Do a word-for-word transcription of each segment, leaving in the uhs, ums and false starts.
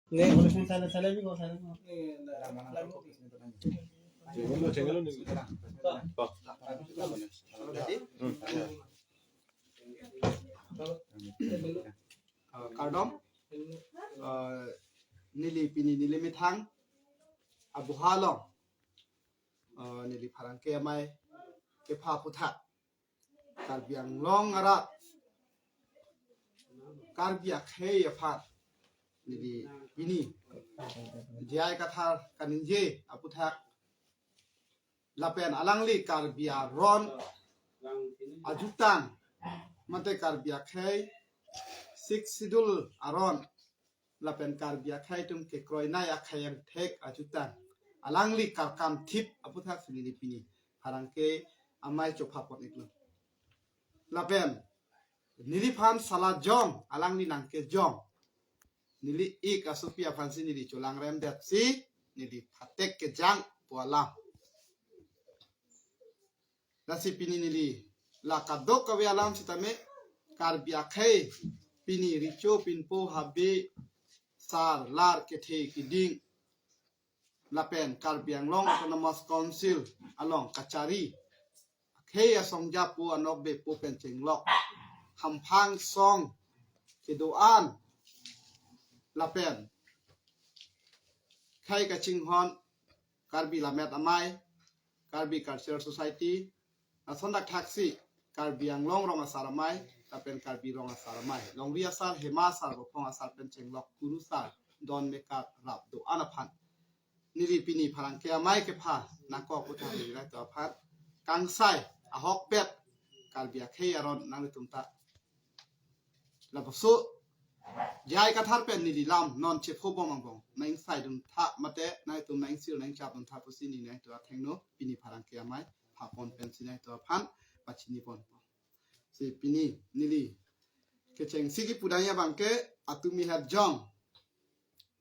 Nih, kalau misalnya saya lebih kalau saya lebih. Uh, kardom, uh, neli pini neli methang abuha along, uh, neli pherangke amei kepha aputhak Karbi Anglong arat Karbi akhei aphan neli pini J I Kathar kaningje aputhak lapen alangli Karbi aron ajutang mate Karbi akhei Sixth Schedule aron lapen Karbi akhei atum kekroinei akhei angthek ajutang alangli karkam thip aputhak si neli pini pherangke amei chopha pon-iklo. Lapen neliphan sala jong alangli nangkejong, neli ik asopi aphansi neli cholangrem detsi neli phatek kejang pu alam. Lasi pini neli la kadokave alam sitame Karbi akhei pini recho pinpo habe sar lar kethe kiding lapen Karbi Anglong Autonomous Council along kachari akhei asong japo anok bepo pen chenglok hamphang song kedo-an lapen khei kachinghon Karbi Lammet Amei, Karbi Cultural Society, lason dak thaksi Karbi Anglong Rong Asar Amei lapen Karbi Rong Asar Amei, longri asar, hema asar, bophong asar pen chenglok kurusar don mekar rap do-an aphan neli pini pherangke amei kepha nangkok aputhak neli raito aphan kangsai ahokpet Karbi akhei aron nanglitum ta lapuso J I Kathar pen neli lam non chepho bom angbong nang-ingsaidun tha mate nangtum nang-ingsir nang-ingchapdun tha pusi neli nangtum athengno pini pherangke amei pha pon pensi nangtum aphan pachini ponpo. Si pini neli kechengsi kipudang abangke atumi hat jong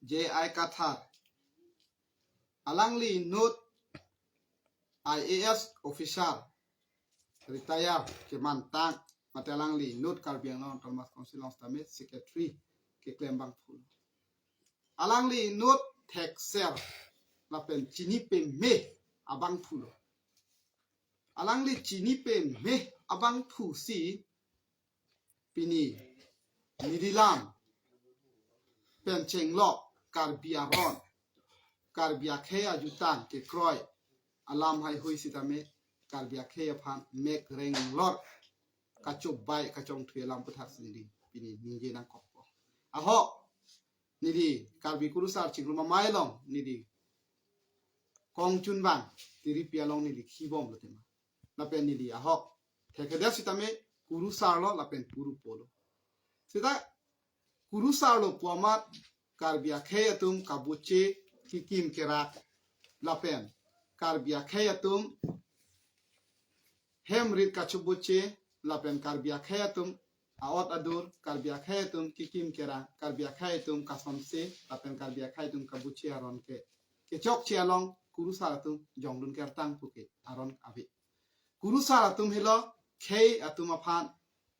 J I Kathar alangli inut I A S officer retire kemantang mate alangli inut Karbi Anglong Autonomous Council along sitame secretary keklem abangphu. Alangli inut thekser lapen chini peme abangphulo. Alangli chini peme abangphu si pini neli lam pen chenglok Karbi aron Karbi akhei ajutang kekroi alam heihui sitame Karbi akhei aphan mek reng lor kachobei kachongthui alam aputhak si neli pini ningje nangkokpo. Ahok neli Karbi kurusar chingrum amei along neli kongchunbang tiripi along neli khibomlo tema. Lapen neli ahok thekthedet sitame kurusarlo lapen kurupolo. Sita kurusarlo pu amat Karbi akhei atum kabuche kikim kerak lapen Karbi akhei atum hem rit kachobuche lapen Karbi akhei atum aot adur, Karbi akhei atum kikim kerang, Karbi akhei atum kasonse lapen Karbi akhei atum kabuche aron ke kechokche along kurusar atum jongdun kertang puke aron ave. Kurusar atum helo khei atum aphan,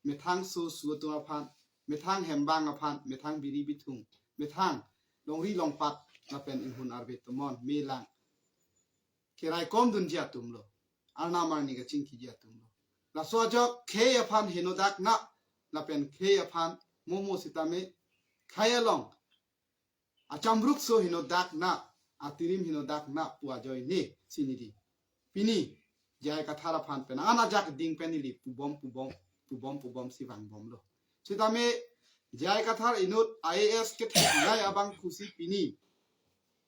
methang su su atum aphan, methang hembang aphan, methang biri bithung, methang longri longpat lapen inghun arve tomon melang keraikom dunji atumlo, arnam arni kachingkiji atumlo. Laso ajok khei aphan henodak na lapen khei aphan momo sitame khei along achamruk so henodak na, atirim henodak na pu ajoine si neli pini J I Kathar aphan pen an ajak ding pen neli pubom pubom pubom pubom si vangbomlo. Sitame J I Kathar inut I A S ketheknei abangphu si pini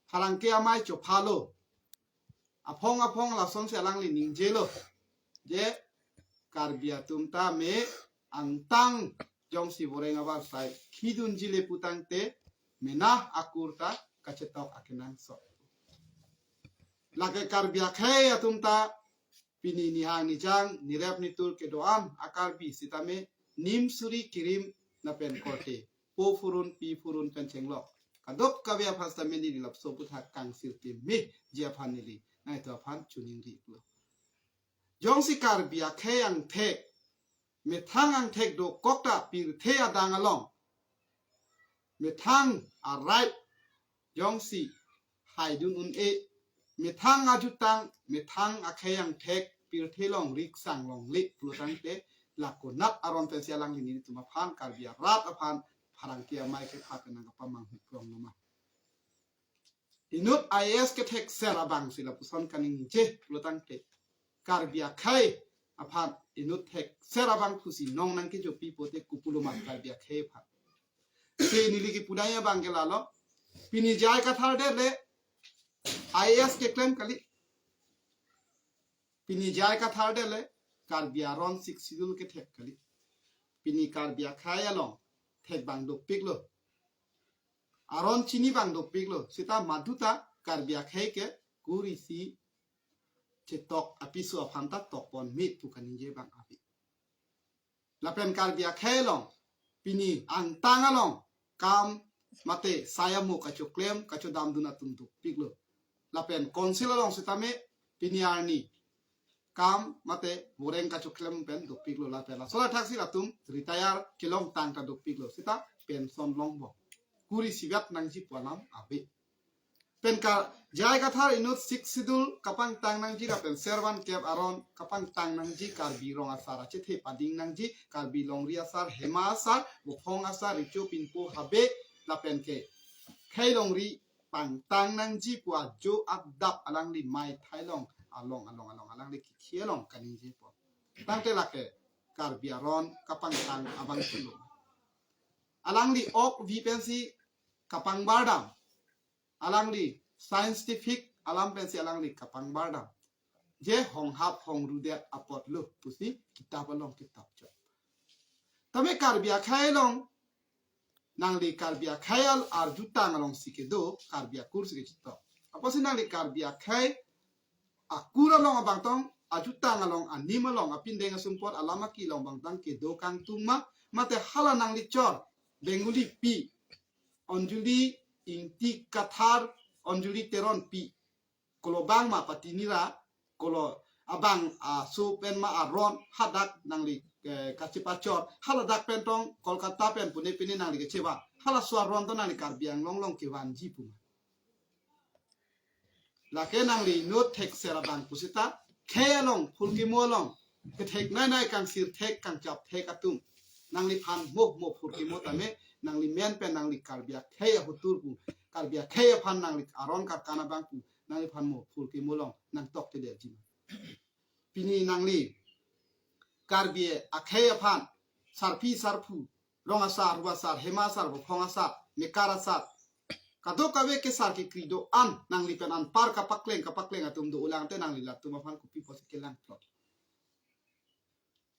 pherangke amei chophalo. Aphong aphong lasonsi alangli ningjelo je Karbi atum tame angtang jongsi boreng abar sai khidunjile putangte menah akur ta kachetok akenangsot. Lake Karbi akhei atum ta pini nihang nijang nirep nitur kedo-an a-Karbi sitame nim suri kirim lapen korte po phurun pi phurun pen chenglok kadokave aphan sitame neli lapuson aputhak kangsir kemiji aphan neli nangtum aphan choningri-iklo. Jongsi Karbi akhei angthek methang angthek dokok ta pirthe adang along methang arai jongsi haidun un-e, methang ajutang, methang akhei angthek, pirthe along riksang longle pulo tangte, la konat aron pensi alangli nelitum aphan, Karbi arat aphan, pherangke amei kepha pen nangkapamanghu krong loma. Inut I A S kethekser abangsi lapuson kaningje pulo tangte, Karbi akhei aphan inut thekser abangphusi nong nangkejopi pote kopulo ma Karbi akhei aphan. Si neli kipudai abang ke lalo. Pini J I Kathar det le I A S keklem kali. Pini J I Kathar det le Karbi aron Sixth Schedule kethek kali. Pini Karbi akhei along thek abang dopiklo. Aron chini abang dopiklo. Seta maduta Karbi akhei ke kurisi chetok apiso aphan ta tokpon me pu kaningje abang ave. Lapen Karbi akhei along pini angtang along kam mate sai amo kachoklem kachodamdun atum dopiklo. Lapen council along setame pini arni kam mate boreng kachoklem pen dopiklo, lapen laso lathak si latum retire kelongtang ta dopiklo, seta pension longbom. Kuri sibat nangji pu alam ave. Pen ka J I Kathar inut Sixth Schedule kapangtang nangji lapen servan kep aron kapangtang nangji, Karbi rong asar achethe pading nangji, Karbi longri asar, hema asar, bophong asar, recho pinpo habe, lapen ke khei longri pangtang nangji pu ajo adap alangli mei thailong along along along alangli kikhi along kaningjepo. Tangte lake Karbi aron kapangtang abang pulo. Alangli ok vi pensi kapangbar dam. Alangli scientific alam pensi alangli kapangbar dam. Je honghap hongrudet apotlo pusi kitap along kitap chot. Tame Karbi akhei along, nangli Karbi akhei al arjutang alongsi kedo, Karbi akur si kechitok. Apotsi nangli Karbi akhei akur along abangtong, ajutang along, anim along, apindeng asumpot, alam aki along abangtong kedo kangtung ma, mate hala nangli chor, Bengali pi, Anjali Ingti Kathar, Anjali Teron pi, kolo bang ma pati nira, kolo abang aso pen ma aron hadak nangli, eh, kachepachor, haladak pen tong Kolkata pen Pune pen nangli kacheva, halaso aron tong nangli Karbi Anglong along kevanji pu ma. Lake nangli inut thekser abang pusita, khei along, phurkimo along, kethek nai nai kangsir thek, kangchap thek atum. Nangliphan mo, mo phurkimo tame, nangli men pen nangli Karbi akhei ahotur pu, Karbi akhei aphan nangli aron karkan abang pu, nangliphan mo phurkimo along, nangtok te derji. Pini nangli Karbi akhei aphan, sarpi sarpo, rong asar, ru asar, hema asar, bophong asar, mekar asar, kadokave kesar kekri do-an, nangli pen anpar kapakleng kapakleng atum do-olang te nangli latum aphan kopi pusi kelang plot.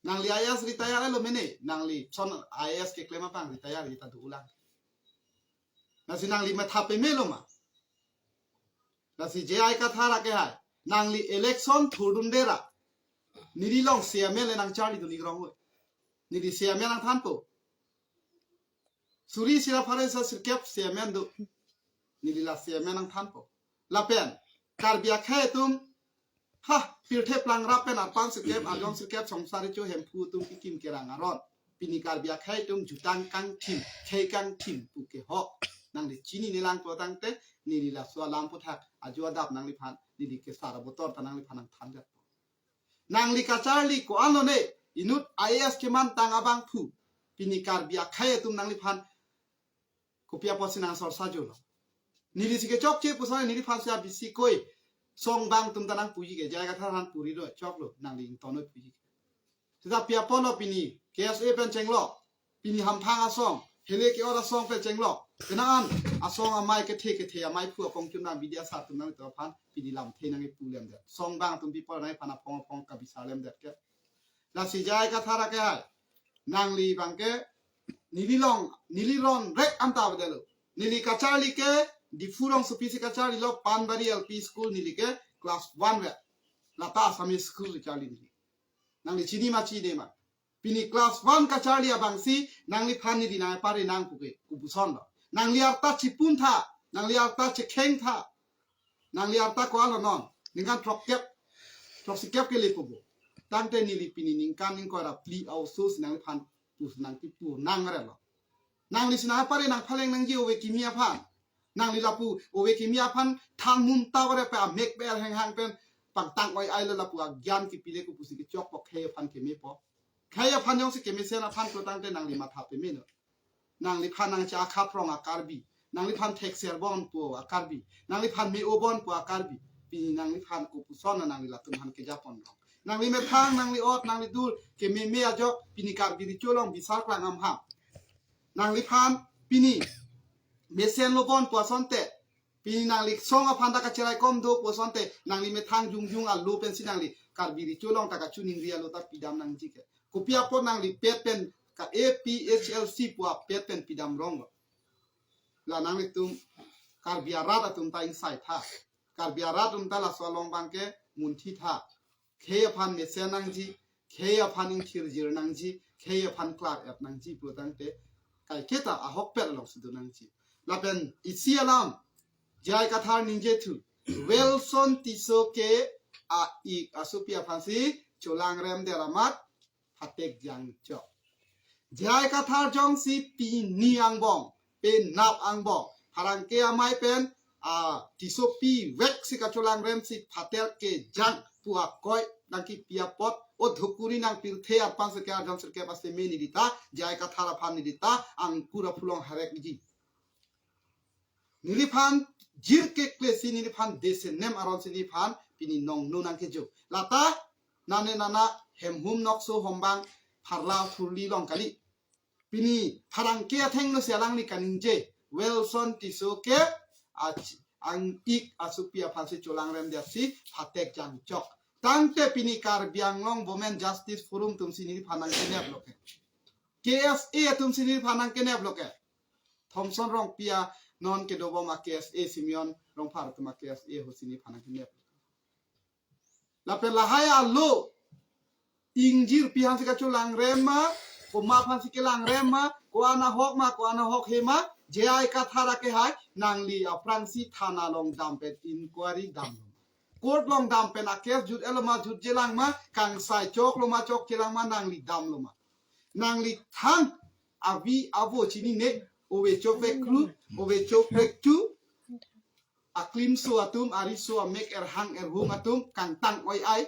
Nangli I A S retire lo mene, nangli son I A S keklem abang retire kita do-olang. Lasi nangli matha pemelo ma. Lasi J I Kathar ake hai, nangli election thurdunde ra, neli along C M L nangcharli dun ikrong oi. Neli C M L nangthanpo. Suri sira pharo isi sirkep C M L do. Neli la C M L nangthanpo. Lapen Karbi akhei atum, ha, pirthe plang rap pen arpang sirkep, arjong sirkep, songsari cho hemphu atum kikim kerang aron. Pini Karbi akhei atum jutang kangthim, khei kangthim pu ke ho. Nangli chini nelang pulo tangte, neli laso alam aphuthak ajo adap nangliphan, neli kesar abotor ta nangliphan nangthan det. Nangli kacharli ko-an lone, inut I A S kemantang abangphu, pini Karbi akhei atum nangliphan kopi apotsi nang sorsa jolo. Neli si kechokche puson neliphan si abisi koi. Song bang atum ta nangpuji ke, J I Kathar aphan puri do choklo, nangli ington noi puji ke. Seta pi apotlo pini K S A pen chenglo, pini hamphang asong, hele ke-ot asong pen chenglo. Kena-an asong amei kethe kethe amei phu apong chun nang bidi asar atum nanglitum aphan pini lamthe nangkipu lemdet. Song bang atum pi apot nangliphan aphong aphong kabisar lemdet ke. Lasi J I Kathar ake hai, nangli abang ke, neli along, neli ron rek anta bedelo. Neli kacharli ke Diphu rongsopi si kacharlilo, Panbari L P School neli ke class one vet. Lata Assamese school si charli neli. Nangli chini ma chini ma. Pini class one kacharli abangsi nangliphan neli nangpare nang pu ke, kopuson lo. Nangli arta chipun tha, nangli arta chekheng tha. Nangli arta ko-an lo non, ningkan throkkep, throksikep ke lepo bo. Tangte neli pini ningkan ingkoi ra phli a-oso si nangliphan pus nangkipu nang arelo. Nangli si nangpare nangphaleng nangji ove kimi aphan. Nangli lapu ove kimi aphan thanghum ta vare pe amek ber henghang pen pangtang oi ai lo lapu agyan kipile kopusi kechokpo khei aphan kemepo. Khei aphan jongsi kemesen aphan klotangte nangli matha pemeno. Nangliphan nangcha akhaprong a-Karbi. Nangliphan thekser bon pu a-Karbi. Nangliphan me-o bon pu a-Karbi. Pini nangliphan kopuson na nangli latum aphan kejaponrong. Nangli methang, nangli ot, nangli dur, kememe ajok, pini Karbi Recho along bisar klang amham. Nangliphan pini mesen lo bon pu asonte. Pini nangli song aphan ta kacheraikom do pu asonte, nangli methang jongjong alo pensi nangli Karbi Recho along ta kachiningri alo ta pidam nangji ke. Kopi apot nangli pet pen ka A P H L C pu apet pen pidam rong lo. La nanglitum Karbi arat atum ta ingsai tha. Karbi arat atum ta laso along abangke munthi tha. Khei aphan mesen nangji, khei aphan ingthirjir nangji, khei aphan klar-et nangji pulotangte kaiketa ahokpet alongsi do nangji. Lapen isi alam J I Kathar ningjethu, Welson Tisso ke a-ik asopi aphansi cholangrem det amat phatek jangchok. J I Kathar jongsi pini angbong, penap angbong, pherangke amei pen a Tissopi veksi kacholangremsi phatek kejang pu akoi nangkipi apot, o dhukuri nangpirthe arpan sirkep arjon sirkep aseme neli ta, J I Kathar aphan neli ta angkur aphu along harekji. Neliphan jir keklesi neliphan desenem aronsi neliphan pini nongno nangkejo. Lata nane nana hemhum nokso hombang pharla phurli long kali. Pini pherangke athengno si alangli kaningje, Welson Tisso ke a-ik asopi aphansi cholangrem detsi phatek jangchok. Tangte pini Karbi Anglong Women Justice Forum atumsi neliphan nangkenep lo ke. K S A atumsi neliphan nangkenep lo ke. Thomson Rongpi a non kedobom a K S A, Simeon Rongphar atum a K S A ahutsi neliphan nangkenep. Lapen lahai alo ingjirpi aphansi kacholangrem ma, komat aphansi kelangrem ma, ko-an ahok ma, ko-an ahok he ma, J I Kathar akehai nangli aphrangsi thana along dam pen inquiry damlo ma, court along dam pen a-case jutlo ma, jutjelang ma, kangsai choklo ma, chokchelang ma, nangli damlo ma. Nangli thang avi avo chinine, ove chopekru, ove choprekchu, aklimso atum, ariso amek erhang erhung atum kangtang oi ai,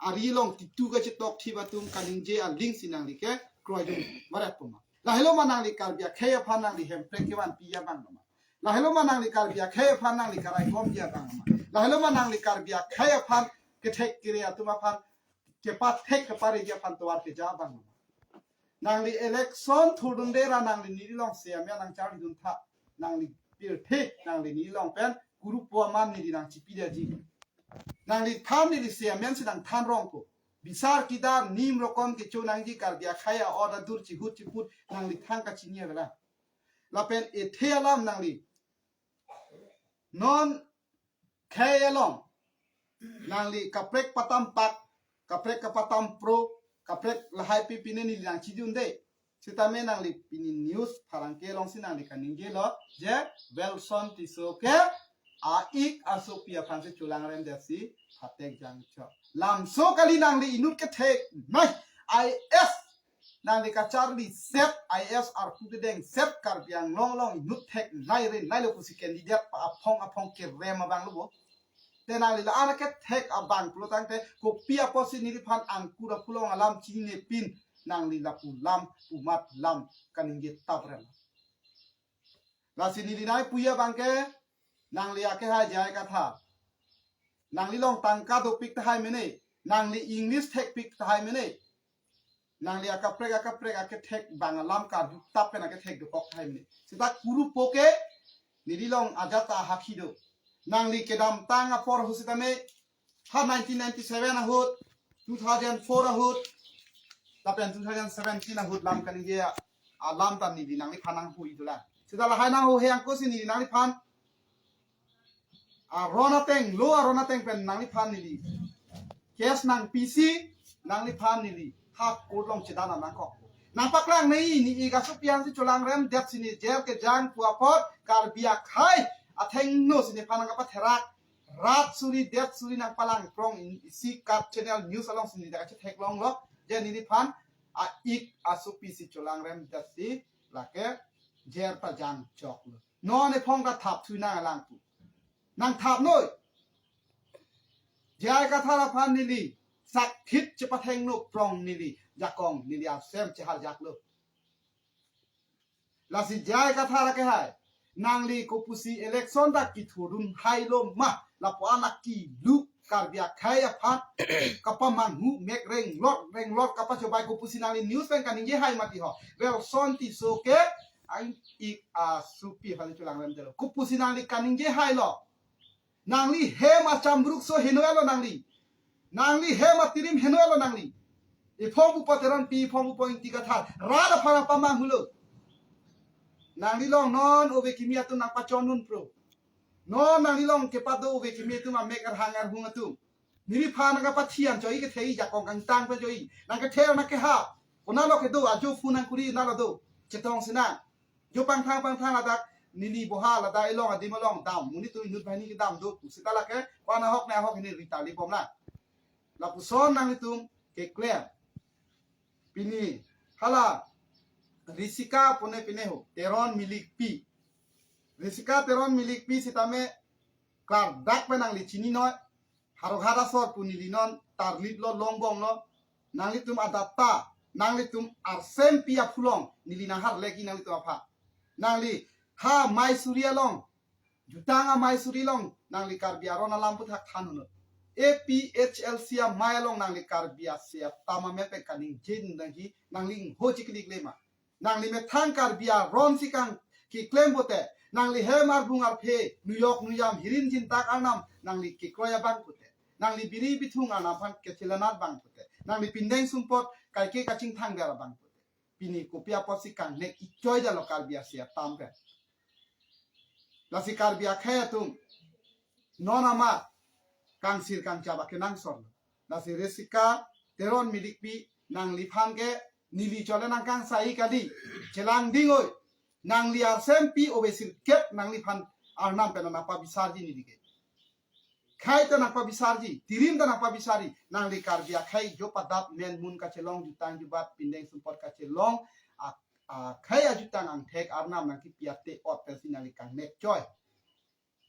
ari along titu kachetok thip atum kaningje alingsi nangli ke kroidun barat puma. Lahelo ma nangli Karbi akhei aphan nangli hemprek kevanpi abang lo ma? Lahelo ma nangli Karbi akhei aphan nangli karaikomji abang lo ma? Lahelo ma nangli Karbi akhei aphan kethek kere atum aphan kepathek kepareji aphan tovar keja abang lo ma? Nangli election thurdunde ra nangli neli along seme nangcharlidun tha. Nangli pirthe nangli neli along pen kurupo aman neli nangchipidetji. Nangli than neli seme si nangthan rongpo. Bisar kidar nim rokom kecho nangji, Karbi akhei a-order dur chihut chiput nangli thang kachini avela. Lapen ethe alam nangli non khei along nangli kaprek patam pak, kaprek kapatam pro, kaprek lahai pi pine neli nangchidunde. Sitame nangli pini news pherangke alongsi nangli kaningjelo je Welson Tisso ke a-ik asopi aphansi cholangrem detsi phatek jangchok. Lamso kali nangli inut kethek nai I S nangli kacharli set, I S arpu kedeng set, Karbi Anglong along inut thek nai re nai lo pusi candidate pa aphong aphong kerem abang lo bo. Te nangli la-an akethek abang pulotangte kopi apotsi neliphan angkur aphu along alam chinine pin nangli lapu lam pumat lam kaningje taprem. Lasi neli nangpuji abangke nangli akehai J I Kathar. Nangli along tangka dopik tahai mene. Nangli English thekpik tahai mene. Nangli akaprek akaprek akethek bang alam karju tap pen akethek dokok tahai mene. Seta kurupo ke neli along ajat ta ahakhi do. Nangli kedamtang apor ahut sitame ha nineteen ninety-seven ahut, two thousand four ahut, lapen two thousand seventeen ahut lam kaningje alam ta neli nangliphan nanghui dolang. Seta lahai nanghuhe angkosi neli nangliphan aron ateng, lo aron ateng pen nangliphan neli case nangpisi, nangliphan neli ha court along chedan nangkok. Nangpaklang nei, ne-ik asopi aphansi cholangrem detsi ne jail kejang pu apot, Karbi akhei athengno si nephan nangkapatherak. Rat suri, det suri nangpalangprong in isi kat channel news alongsi neli dak kachetheklonglo. Je neliphan a-ik asopi si cholangrem detsi lake jail ta jangchoklo. Non ephong ta thap thui nang alang pu. Nang thap noi. J I Kathar aphan neli sakthit chepathengno prong neli jakong neli asem cheharjaklo. Lasi J I Kathar akehai, nangli kopusi election ta kithurdun hailo ma, lapu-an akilu Karbi akhei aphan kapamanghu mek renglor renglor kapachobai kopusi nangli news pen kaningje hai mati ho. Welson Tisso ke ang ik asupi aphan cholangrem delo. Kopusi nangli kaningje hailo. Nangli hem achambruk so heno elo nangli. Nangli hem atirim heno elo nangli. Ephong pupo Teronpi, ephong pupo Ingti Kathar. Rat aphan pamanghulo. Nangli long non ove kimi atum nangpachonun pro. Non nangli long kepado ove kimi atum amek arhang arhung atum. Neliphan nangkapathian choi kethe jakong kangtang pa choi. Nangkethe nangkeha. Konatlo kedo ajo phone nangkuri nalo do. Chetong sinang. Jo pangthang pangthang ladak neli boha ladak elong adim along dam. Monit atum inut banghini kedam do. Seta lake ko-an ahok ne ahok hini rita libom la. Lapuson nanglitum keklem. Pini hala Risika pune pine ho Teron Milikpi. Risika Teron Milikpi sitame klardak pen nangli chini noi. Harok hara sor pu neli non tarlip lo longbong lo. Nanglitum adap ta, nanglitum arsempi aphulong neli nangharleki nanglitum aphan. Nangli ha Maisuri along, jutang a Maisuri along nangli Karbi aron alam puthak than hunot. A P H L C amei along nangli Karbi ase atam amen pen kaningje nangji nangli ingho chiklik lema. Nangli methang Karbi aron si kangkeklem pote, nangli hem arbung arphe, nuyok nuyam hirin jintak arnam nangli kekroi abang pote, nangli biri bithung arnam aphan kechelanat abang pote, nangli pindeng sumpot kaike kachingthang ber abang pote. Pini kopi apotsi kangnek ichoi jalo Karbi ase atam pen. Lasi Karbi akhei atum non amat kangsir kangchap akenangsot. Lasi Risika Teron Milikpi nangliphan ke neli chole nangkangsai kali. Chelang dingoi. Nangli arsempi ove sirkep nangliphan arnam pen nangpabisarji neli ke. Khei ta nangpabisarji, tirim ta nangpabisarji, nangli Karbi akhei jo padat men mun kachelong jutang jubat pindeng sumpot kachelong a, akhei ajutang angthek arnam nangkipi ate ot pensi nangli kangnek choi.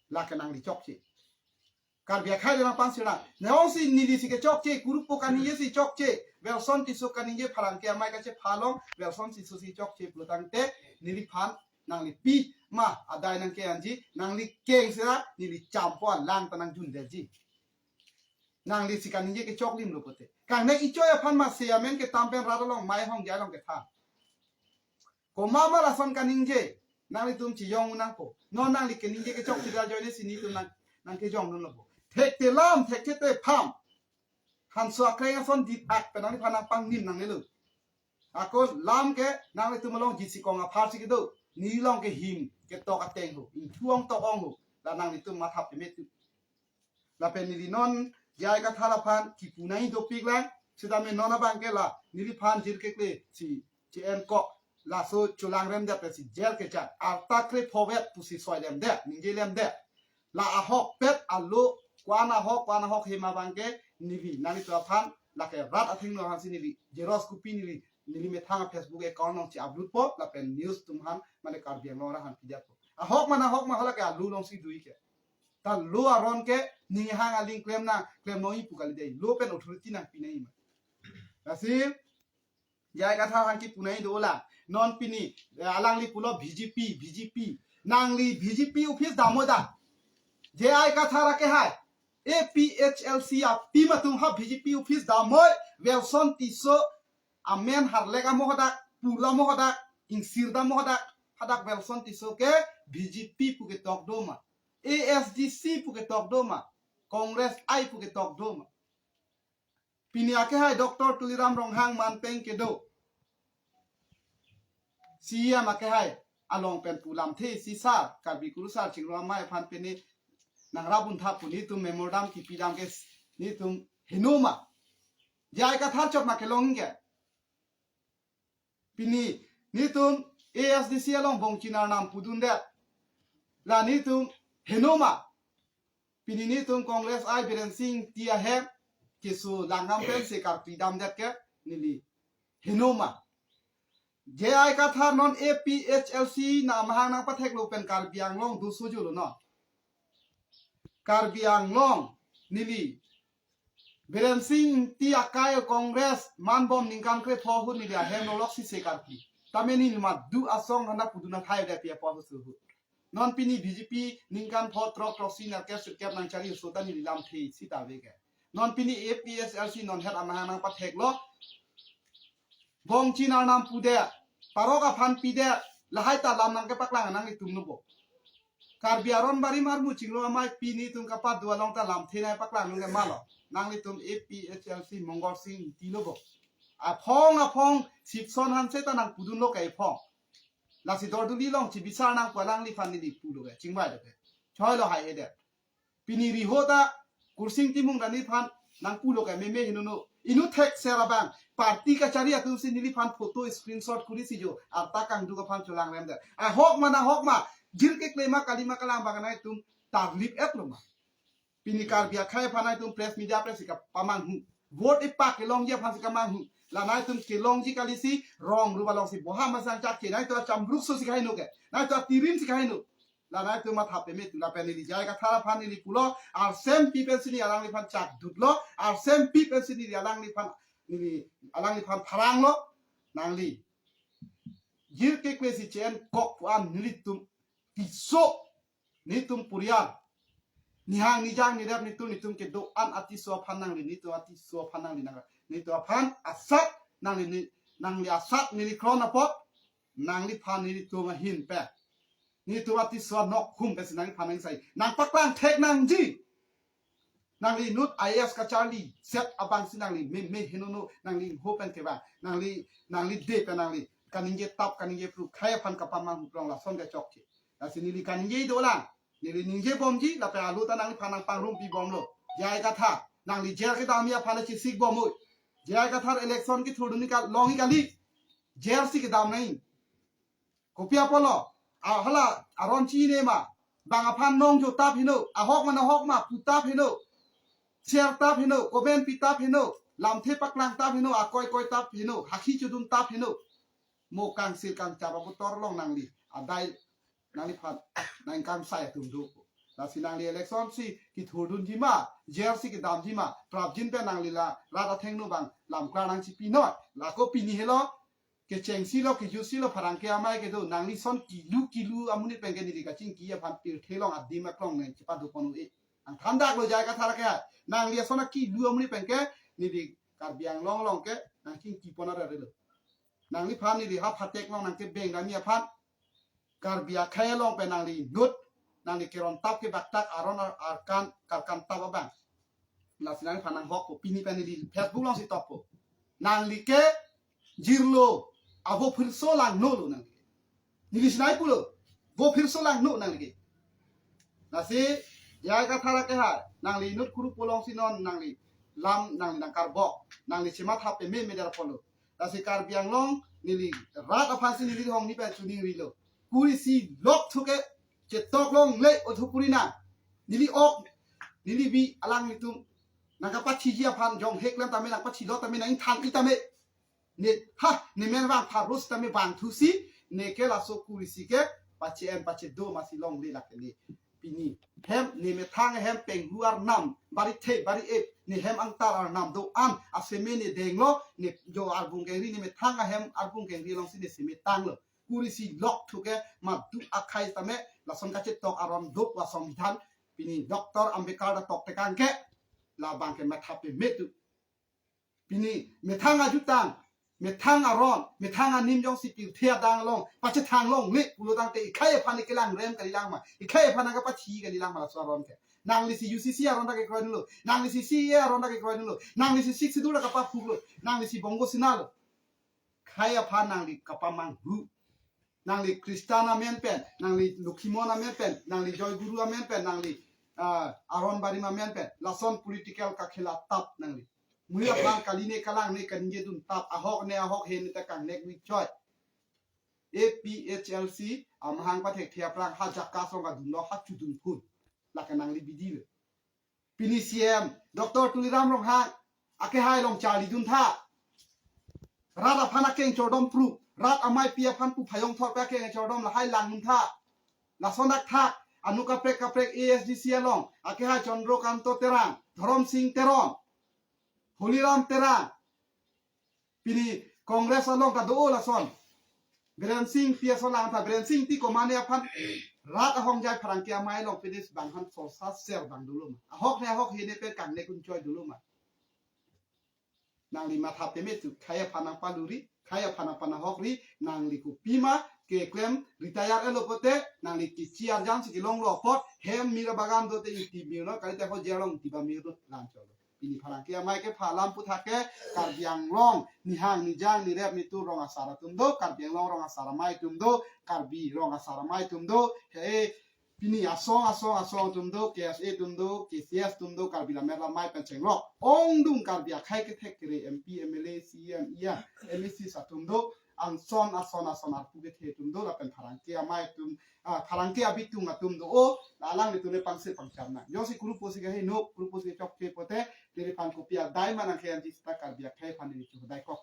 Lake nangli chokche. Karbi akhei le nangpangsirang. Neong si neli si kechokche, kurupo kaningje si chokche. Welson Tisso kaningje pharangke amei kachephalong, Welson Tisso si chokche pulotangte, neliphan nangli pima adai nangke-anji, nangli keng sira, neli champo alang ta nangjundeji. Nangli si kaningje kechoklim lo pote. Kangnek ichoi aphan ma se amen ketam pen rat along mei hong ja along kethan. Komat ma lason kaningje, nanglitum chiyong nangpo. Non nangli keningje kechok sida ajoine si netum nang, nangkejong non lopo. Thekte lam, thekte pham. Hanso akreng ason dit ak pen nangliphan nangpangnim nangnelo. Ako lam ke nanglitum along jisi kong apharsi kedo. Nelilong ke him ketok ateng ho. Ingthu ong tok ong ho. La nanglitum matha pemetu. Lapen neli non J I Kathar aphan kipu nai dopik lang. Sitame non abang ke la neliphan jirkekle si, si enkok. Laso cholangrem dap si jail kechat. Arta krepho vet pusi soilem dap, ningjelem dap. La ahokpet alo, ko-an ahok, ko-an ahok hem abang ke neli nanglitum aphan, lake rat athengno aphansi neli xerox copy neli, neli methang a Facebook account along si upload po, lapen news atum aphan, mane Karbi Anglong arat aphan pidetpo. Ahok ma nahok ma hala ke alo alongsi dui ke. Ta lo aron ke, ning hang aling klem nang, klem noi pu kali dei. Lo pen authority nangpi nai ma. Lasi, J I Kathar aphan kipu nai dolang. Non pini, eh, alangli pulo B J P, B J P. Nangli B J P office damoi da. J I Kathar akehai. A P H L C a team atum ha B J P office damoi. Welson Tisso amen harlek amo hadak, pula amo hadak, ingsir dam amo hadak. Hadak Welson Tisso ke B J P pu ketok doma. A S D C pu ketok doma. Congress I pu ketok doma. Pini akehai Doctor Tuliram Ronghang manpeng kedo. C E M akehai along pen pu lamthe si sar, Karbi Kurusar Chingrum Amei aphan pini nangrap un tha pu netum memorandum kipi dam ke netum henoma. J I Kathar chot ma kelong ke. Pini netum A S D C along bongchina nam pudun det. La netum henoma. Pini netum Congress I Biren Singh Ingti ahem keso langam pen se karpi dam det ke neli henoma. J I Kathar non A P H L C na mahang nangpatheklo pen Karbi Anglong do sojolo non. Karbi Anglong neli Biren Singh Ingti akai Congress manbom ningkan krepho ahut neli ahem nolok si se karpi. Tame neli madu asong hana pudun athai de pia po ahut suhu. Non pini B J P ningkan pho throk throksi nerkep sirkep nangchari so ta neli lamthe sita ave ke. Non pini A P H L C non het amahang nangpatheklo. Bongchin arnam pudet, parok aphan pidet, lahai ta lam nangkepaklang nanglitum lo bo. Karbi aron barim armu chinglo amei pini tum kapado along ta lamthe nangpaklang nangke malo. Nanglitum A P H L C Mongol Singh Ingti lo bo. Aphong aphong Sipson Hanse ta nangpudunlo ke aphong. Lasi dorduli along chibisar nangpo alangliphan neli pulo ke, chingvailo ke. Choilo hai hedet. Pini riho ta Kursing Timung ta neliphan nangpulo ke meme henono. Inut thekser abang party kachari atum si neliphan photo screenshot kuri si jo arta kangduk aphan cholangrem det. Ahok ma nahok ma, jirkekle ma kali ma kalang abang nangtum tarlip-etlo ma. Pini Karbi akhei aphan nangtum press media press si kapamanghu. Vote ipak kelongji aphan si kamanghu. La nangtum kelongji kali si rong ruba long si boha masang chak ke nangtum achambruk so si kaheno ke. Nangtum atirim si kaheno. La nangtum matha peme tu lapen neli J I Kathar aphan neli pulo, arsem pi pensi neli alangliphan chakdutlo, arsem pi pensi neli alangliphan, neli alangliphan pharanglo, nangli jirkekle si chen kok pu an nelitum tiso, netum purial, nihang nijang nirep netum netum kedo-an atiso aphan nangli, netum atiso aphan nangli nang, netum aphan asat nangli ni, nangli asat neli kron apot, nangliphan nelitum ahin pen, netum atiso anokhum pensi nangliphan nangsai nangpaklang thek nangji. Nangli inut I A S kacharli set abang si nangli meme henono, nangli ingho pen kevang, nangli, nangli de pen nangli kaningje tap kaningje pru khei aphan kapamanghu prong lason kechokche. Lasi neli kaningje dolang, neli ningje bomji lapen alo ta nangliphan nangpangrum pi bomlo. J I Kathar, nangli jail kedamji aphan chisik bomlo. J I Kathar election kethurdun ka longji kali. Jail si kedam nang. Kopi apotlo, a hala aron chine ma, bang aphan nongjo tap heno, ahok ma nahok ma pu tap heno, share tap heno, comment pi tap heno, lamthe paklang tap heno, akoi koi tap heno, hakhi chodun tap heno. Mo kangsil kangchap abutor along nangli adai nangliphan nangkangsai atum do. Lasi nangli election si kethurdunji ma, jail si kedamji ma, prapjin pen nangli la rat athengno bang lamklar nangchipi noi. Lako pini helo, kechengsi lo, kejutsi lo, pherangke amei kedo, nangli son kilu kilu amonit pen ke neli kachingki aphan pirthe along adim aklong nangchepado pon-e. Nangthandaklo J I Kathar ke, nangli ason akilu amonit pen ke neli Karbi Anglong along ke nangchingki pon arerelo. Nangliphan neli ha phatek along nangkebeng damji aphan, Karbi akhei along pen nangli inut, nangli keron tap kebaktak aron ar-, arkan karkan tap abang. Lasi nangliphan nanghokpo, pini pen neli Facebook along si tokpo. Nangli ke jirlo, avo phirso langnolo nangli ke. Neli sinai pulo, vo phirso langno nangli ke. Lasi J I Kathar ke hai, nangli inut kuru polong si non nangli lam nangli nangkarbok, nangli chematha peme me der polo. Lasi Karbi Anglong neli rat aphan si neli hong ni pen chuning rilo. Kuri si lok thu ke chetok longle o thu kuri na. Neli ok, neli bi alanglitum nangkapathiji aphan jong hek lam tame nangpachilo tame nangthan-i tame. Ne ha, ne men vang pharus tame vang thu si, ne ke laso kuri si ke pache-en pachedo masi longle lake ne. Pini hem ne methang ahem penghu arnam, bari the bari ep, ne hem angtar arnam do-an aseme ne denglo, ne jo arbung kengri, ne methang ahem arbung kengri along si ne seme tanglo. Kuri si lok thu ke madu akhei tame lason kachetok aron do pu asongbidhan, pini Doctor Ambedkar ta toktekang ke labang ke matha peme tu. Pini methang ajutang, methang aron, methang anim jongsi pirthe adang along pachethang longle pulo tangte ikhei aphan kelangrem kalilang ma, ikhei aphan nangkapathi kalilang ma laso aron ke. Nangli si U C C aron ta kekroidunlo, nangli si C A A aron ta kekroidunlo, nangli si Sixth Schedule ta kapaphuklo, nangli si Bongo Sena lo. Khei aphan nangli kapamanghu. Nangli Christian amen pen, nangli Lokhimon amen pen, nangli Joy Guru amen pen, nangli, ah, aron barim amen pen, lason political kakhela tap nangli. Muri aphan kali ne kalang ne kaningje dun tap, ahok ne ahok he ne ta kangnek wi choi. A P H L C amahang pathekthe aphrang ha jaka song kadunlo ha chudun phun. Lake nangli bidi lo. Pini C M Doctor Tuliram Ronghang akehai along charlidun tha. Rat aphan akeng chordom pru. Rat ameipi aphan pu phayong thor pa ke chordom lahai lang muntha. Lason dak thak, anu kaprek kaprek A S D C along, akehai Chandra Kanto Terang, Dharam Sing Teron, Holiram Terang. Pini Congress along ta do lason. Biren Singh P S along ta Biren Singh ti komane aphan rat ahongjai pherangke amei along pini bang han sosa ser bang dolo ma. Ahok ne ahok hene pen kang ne kun choi dolo ma. Nangli matha peme tu khei aphan nangpaluri, khei aphan nangpanahokri, nangli kopima keklem retire elo pote, nangli kichi arjan si kelonglo apot, hem mira bagan dote iti mirno, kalite ho jerong tiba mirno, lam cholo. Pini pherangke amei kepha alam puthak ke, Karbi Anglong, nihang, nijang, nirep, nitur rong asar atum do, Karbi Anglong rong asar amei atum do, Karbi rong asar amei atum do, he, pini asong, asong, asong atum do, K S A atum do, K C S atum do, Karbi Lammet Lamei pen chenglok. Ongdung Karbi akhei kethek kere M P, M L A, C E M, E M, M A Cs atum do, angson, ason, ason arpu kethe atum do, lapen pherangke amei atum, ah, pherangke abitung atum do, o, la alanglitum le pangse pangcham nang. Jongsi kuru pusi keheno, kuru pusi chokche pote, neliphan kopi adai ma nangkehang ji seta Karbi akhei aphan neli chu daikok.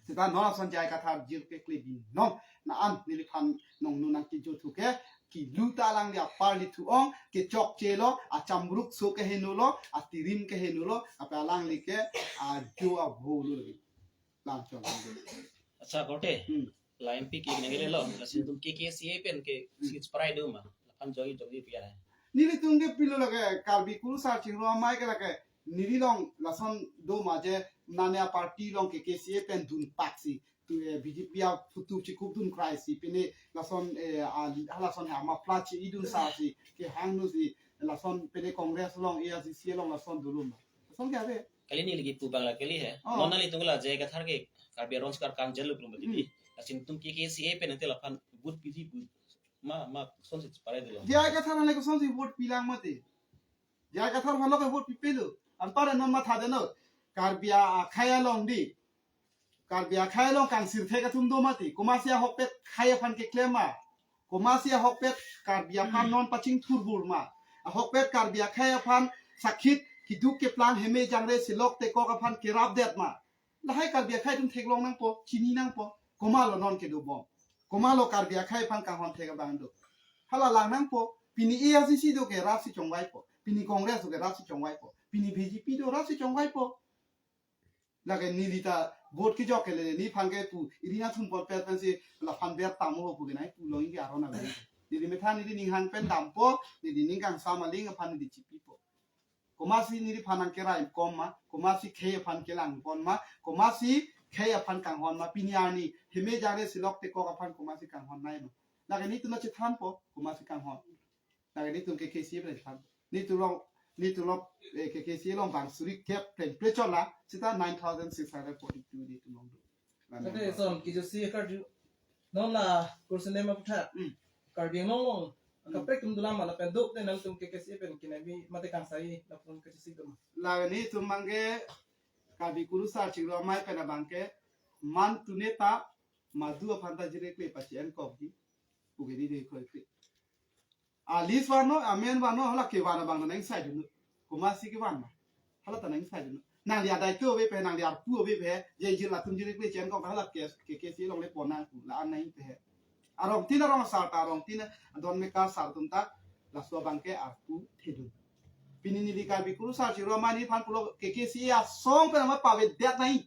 Seta non ason J I Kathar jirpi kle binong. Na an neliphan nong nunang kijothu ke, kilu ta alangli apar li thu-ong, kechokche lo, achamruk so keheno lo, atirim keheno lo, ape alangli ke, ajo avo lo lagi. Lang chong. Acha korte. Hmm. La M P ke nangkele lo, lasi nelitum K K C A pen ke Hmm. seats parai do ma. Lapen joi joi piya hai. Nelitum ke pilo lake, Karbi Kurusar Chingrum Amei ke lake, neli along lason do ma je, nane a party along K K C A pen dun pak si. Tu, eh, B J P aphutu chikup dun krai si. Pine lason, eh, a, lason ha ma pla chi idun sa si. Kehang nu si. Lason pine Congress along, A I C C along lason dolo ma. Lason ke ave. Kali neli kipu abang la kali he. Oh. Non nanglitum la J I Kathar ke Karbi Anglong sar kang jalo krum Hmm. titi. Lasi nelitum K K C A pen ante lapen vote piji vote. Ma, ma, sonsi parai dolo. J I Kathar le kosonsi vote pilang mati. J I Kathar aphan lo ke vote pipelo. Anpar non matha deno. Karbi akhei along di. Karbi akhei along kangsir thek atum do mati. Komatsi ahokpet khei aphan keklem ma. Komatsi ahokpet Karbi aphan non pachingthur bur ma. Ahokpet Karbi akhei aphan sakit keduk keplang heme jangre selok tekok aphan kerap det ma. Lahai Karbi akhei atum theklong nangpo, chini nangpo. Komatlo non kedo bom. Komatlo Karbi akhei aphan kanghon thek abang do. Hala lang nangpo, pini A I C C do ke rat si chongvaipo. Pini Congress do ke rat si chongvaipo. Pini B J P do rat si chongvaipo. Lake neli ta vote kejok ke le, neliphan ke pu, iri na thum por per pensi, laphan ber tamo ho pu ke nai, pu long ke aron abang. Neli methan neli ninghang pen dampo, neli ning kangsam aling aphan neli chipipo. Komatsi neliphan nangkerai kom ma, komatsi khei aphan kelang pon ma, komatsi khei aphan kanghon ma, pini arni, heme jangre selok tekok aphan komatsi kanghon nai ma. Lake nelitum na chethanpo, komatsi kanghon. Lake nelitum K K C A pen than. Nelitum along, nelitum along, eh, K K C A along bang suri kep pen plechon la, seta nine thousand six hundred forty-two nelitum along do. Lana Tate son, kijotsi karju. Non la kursi nema putha. Hmm. Karbi Anglong along. Hmm. Kaprek atum dolang ma lapen duk te nangtum K K C A pen kinai bi mate kangsai lapen kachisi dum. La nelitum abang ke Karbi Kurusar Chingrum Amei pen abang ke man tune ta madu aphan ta jire kle pachi en kok di. Ugedi de koi kle. A list vano, amen vano, hala kevan abang ta nang sai dun. Komatsi kevan ma. Hala ta nang sai dun. Nangli adai tu ave pe, nangli arpu ave pe, je jir latum jir kle chen kong hala ke, K K C A along le pon nang pu, la an nang pe. Arong tin arong asar ta, arong tin adon meka asar atum ta, laso abang ke arpu thedun. Pini neli Karbi Kurusar Chingrum Amei neliphan pulo K K C A asong pen ama pavedet nai.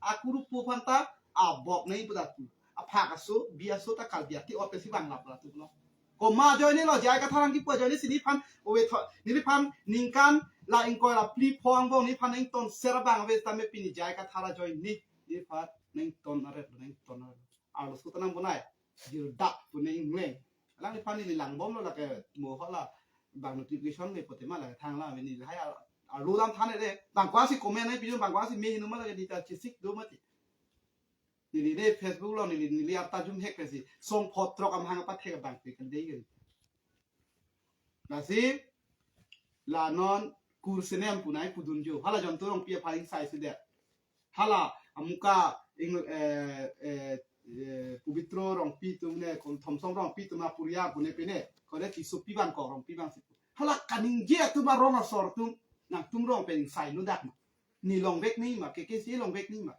Akuru pu aphan ta abok nai pu datu. Aphak aso, bi aso ta Karbi ati ote si bang lap datu lo. Komat ajoine lo, J I Kathar nangkipu ajoine si neliphan ove tho, neliphan ningkan la ingkoi la phli pho angbong neliphan nangton ser abang ave tame pini J I Kathar ajoine. Neliphan nangton aret, nangton aret. Arloso ta nangbonai. Jirdak pu ne ingleng. Alangliphan neli langbomlo lake mo hala bang notification le pote ma lake thang la neli lahai ar-, arlo lam than de. Bang kwasi comment nai pijun bang kwasi me hinu ma lake neli ta chesik do mati. Neli de Facebook along neli, neli arta jum hek pesi. Song photrok amahang apa thek bang pe kan dei kan. Lasi la non kursi nem pu nai pudun jo. Hala Jontu Rongpi aphan ingsai si det. Hala amuka ing, eh, eh, eh, Pubitro Rongpi atum ne, kon Thomson Rongpi atum apuriar pu ne pine. Kone Tisopi bang ko Rongpi bang si. Hala kaningje atum arong asor atum nangtum rong pen ingsai nu dak ma. Neli longvek nai ma, K K C A longvek nai ma.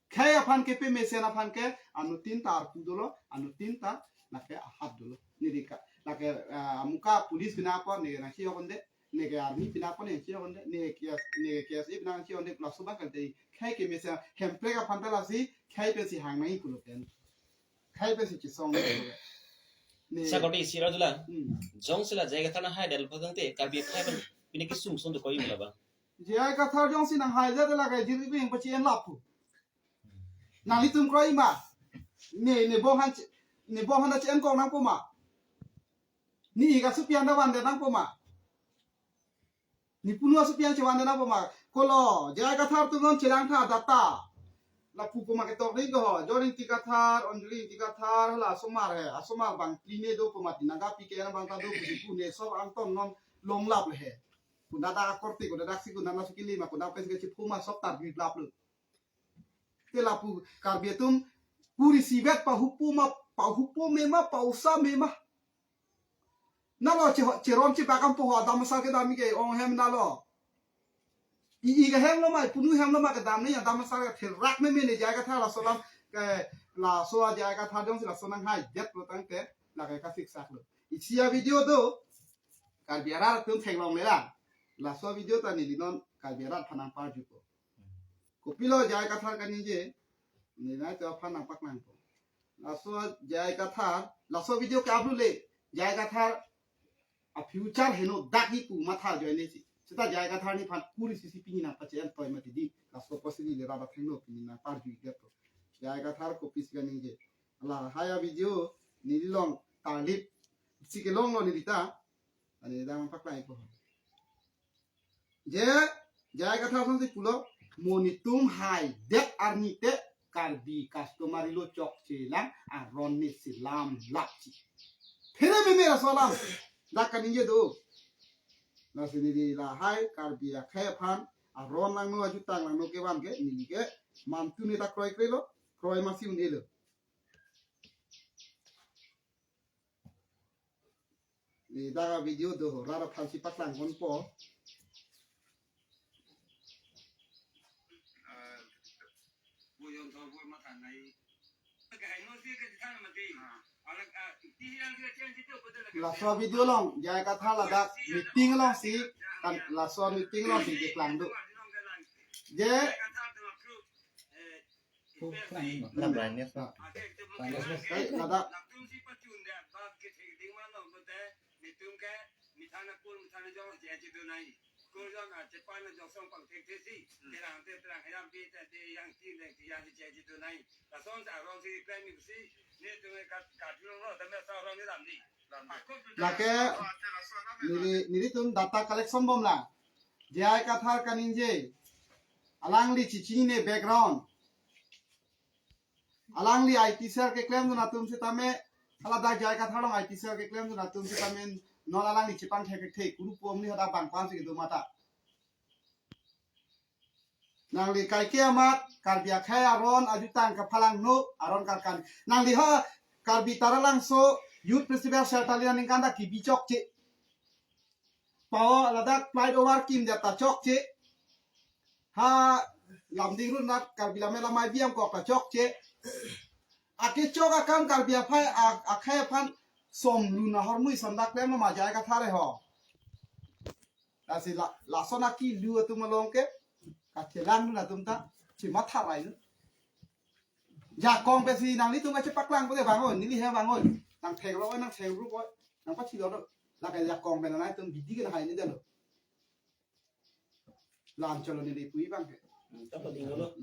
Khei aphan kepamesen aphan ke anuttin ta arpu dolo, anuttin ta lake ahat dolo. Neli ka, lake, ah, amuka police pinapon, neke nangchehok-onde, neke army pinapon nangchehok-onde, neke K S, neke K S A pinapon nangchehok-onde, laso abang kalite khei kemesen Hemprek aphan ta lasi khei pensi hang nangji pulo pen. Khei pensi chesong nangji pulo. Ne. Sakoti isi ra dula. Hmm. Jongsi la J I Kathar nanghai det pulo tangte, Karbi akhei pen pine kesung sung dokok-i ma la ba. J I Kathar jongsi nanghai det lake jiribing pachi-en lapu. Nanglitum kroi ma. Ne, ne bong han, ne bong han ta che-en kong nangpo ma. Ne ik asopi an ta vandet nangpo ma. Ne punu asopi an chevandet nangpo ma. Kolo, J I Kathar atum non chelang tha data. Lapu pu ma ketok ri ko ho. John Ingti Kathar, Anjali Ingti Kathar, hala asomar he. Asomar bang pline do pu ma ti naga P K N bang ta do pu si pu ne sob angton non longlap le he. Kunda ta korte, kunda ta si, kunda ta si kili ma, kunda pensi kachephu ma sob tarlip laplo. Te lapu Karbi atum kuri isivet pahupo ma, pahupo me ma, pausa me ma. Nalo che, cheron chebak ampo ho, adam asar kedam ke ong hem nalo. I, ik ahem lo ma, punu hem lo ma kedam ne, adam asar ke therak me me ne J I Kathar laso alam ke, laso a J I Kathar jongsi laso nanghai det pulo tangte, lake kasiksak lo. Isi a video do, Karbi arat atum theklongle lang. Laso video ta neli non Karbi arat aphan nangparjupo. Kopilo J I Kathar kaningje, neli nangtum aphan nangpaklangpo. Laso J I Kathar, laso video ke-upload le, J I Kathar a future henodak ji pu matha ajoine si. Seta J I Kathar nephan kuri isi si pini nangpache-en toi mati di. Laso apotsi neli rat athengno pini nangparju-ik det to. J I Kathar kopisi kaningje. Lahai a video neli along tarlip si kelong lo neli ta. Ani dang paklangpo. Je, J I Kathar asonsi pulo, mo netum haidet arni te Karbi customary law chokche lang, aron ne selam lapji. Phere meme laso alam dak kaningje do. Lasi neli lahai Karbi akhei aphan aron langno ajutang langno kevan ke neli ke mantu ne ta kroikre lo, kroi masi un-e lo. Ni dak video do ho, rat aphansi paklangponpo. Laso video along, J I Kathar ladak meeting alongsi, kan laso meeting alongsi keklang do. Je, Pu klang ma. Lam brightness ma. Brightness ma. Ladak. Lake neli, nelitum data collection bom lang. J I Kathar kaningje. Alangli chichinine background. Alangli I T cell keklemdun atum sitame, hala dak J I Kathar along I T cell keklemdun atum sitame, non alangli chepangthek thekthe, kuru pom ni hadak bang pam si kedo mata. Nangli kaike amat, Karbi akhei aron ajutang kaphalangno, aron karkan. Nangli ha, Karbi Taralangso Youth Festival Sertali aningkan dak kebi chokche. Pao ladak flyover kimdet ta chokche. Ha Lumding road nat Karbi Lammet Lamai Biam kok ta chokche. Akechok akam Karbi aphai a-, akhei aphan som lun ahormu ison dak klem ma J I Kathar ho. Lasi la, lason akilu atum along ke kachelangdun atum ta chematha rai. Jakong pensi nanglitum kachepaklangpo te bang oi, neli he bang oi. Nangthek ro oi, nangthek ro oi, nangpachilo ro. Lake jakong pen nanglitum bidi ke nahai ni dalo. Lam cholo neli pu-i bang ke. Hmm, ta paling lo.